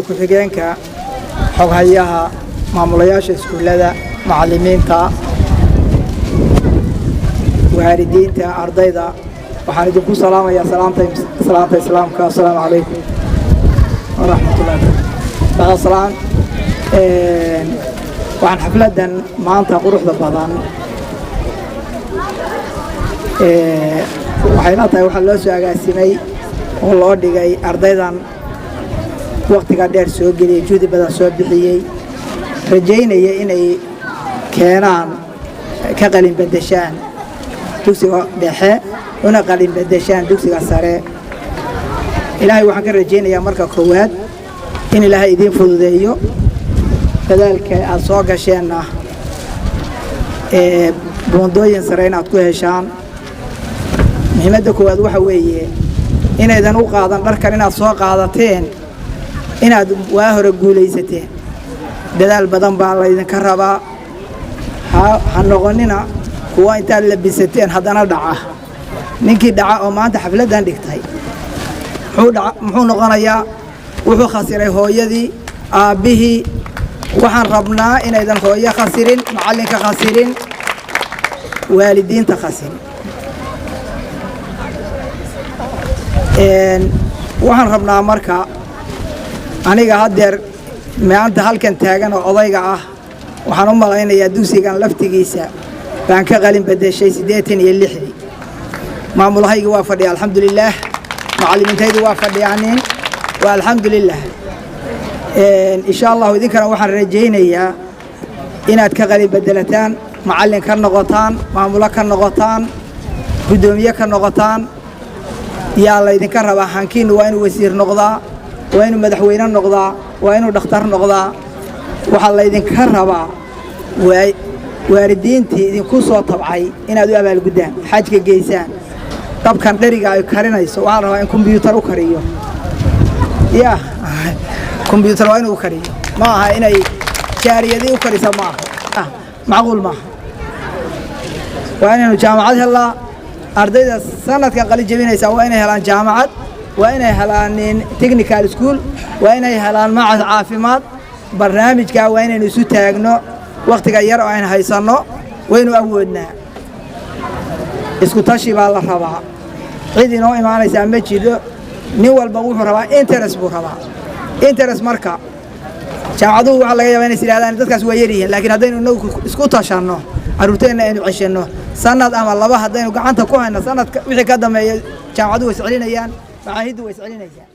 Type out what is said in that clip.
Ku-xigeenka, xoghayaha, maamulayaasha iskuullada, macallimiinta, waalidiinta, ardayda, waxaan idinku salaamayaa salaamta islaamka. Assalaamu calaykum waraxmatullahi barakatuh. Waxaan xafladdan maanta quruxda badan waxay la tahay waxaa loo soo agaasimay oo loo dhigay ardaydan waktiga dheer soo geliyey, juhdi badan soo bixiyey, rajaynaya inay keenaan, ka qalin bedeshaan dugsiga dhexe una qalin bedeshaan dugsiga sare. Ilaahay waxaan ka rajaynayaa marka koowaad in Ilaahay idiin fududeeyo dadaalka aad soo gasheenna ee buundooyin sare inaad ku heshaan. Muhiimadda koowaad waxa weeye inaydan u qaadan dharkan inaad soo qaadateen inaad waa hore guulaysateen. Dadaal badan baa laydinka rabaa. Ha noqonina kuwa intaad labisateen haddana dhaca. Ninkii dhaca oo maanta xafladdan dhigtay muxuu noqonayaa? Wuxuu khasiray hooyadii, aabbihii. Waxaan rabnaa inaydan hooyo khasirin, macallinka khasirin, waalidiinta khasirin. Waxaan rabnaa marka aniga haddeer maanta halkan taagan oo odayga ah, waxaan u malaynayaa dugsigan laftigiisa baan ka qalin bedeshay 86-dii. Maamulahaygi waa fadhiya, alxamdulilaah. Macallimiintaydu waa fadhiyaanin, waa alxamdulilah. Insha Allahu idinkana waxaan rajaynayaa inaad ka qalin bedelataan, macallin ka noqotaan, maamulo ka noqotaan, guddoomiye ka noqotaan. Yaa laydinka rabaa? Hankiinnu waa inuu wasiir noqdaa, waa inuu madaxweyne noqdaa, waa inuu dhakhtar noqdaa. Waxaa laydinka rabaa waalidiintii idinku soo tabcay inaad u abaalguddaan, xajka geysaan. Dabkan dheriga ay karinayso waxaa la rabaa in kombyuutar u kariyo. Ya kombyuutar waa inuu u kariyo, ma aha inay jaariyadii u karisa, ma aha, macquul maaha. Waa inaynu jaamacad helnaa. Ardayda sanadkan qalin jebinaysaa waa inay helaan jaamacad, waa inay helaan technical school, waa inay helaan macad caafimaad. Barnaamijkaa waa inaynu isu taagno. Wakhtiga yar oo aynu haysanno waynu awoodnaa. Isku tashi baa la rabaa. Cid inoo imaanaysaa ma jiro. Nin walba wuxuu rabaa interest buu rabaa, interest. Marka jaamacaduhu waxaa laga yabaa inay is yidhahdaan dadkaas waa yar yihiin, laakiin haddaynu inagu isku tashanno, carruurteenna aynu ceshanno, sanad ama laba haddaynu gacanta ku hayno, sanadka wixii ka dambeeya jaamacaduhu way iscelinayaan, macaahiddu way iscelinayaan.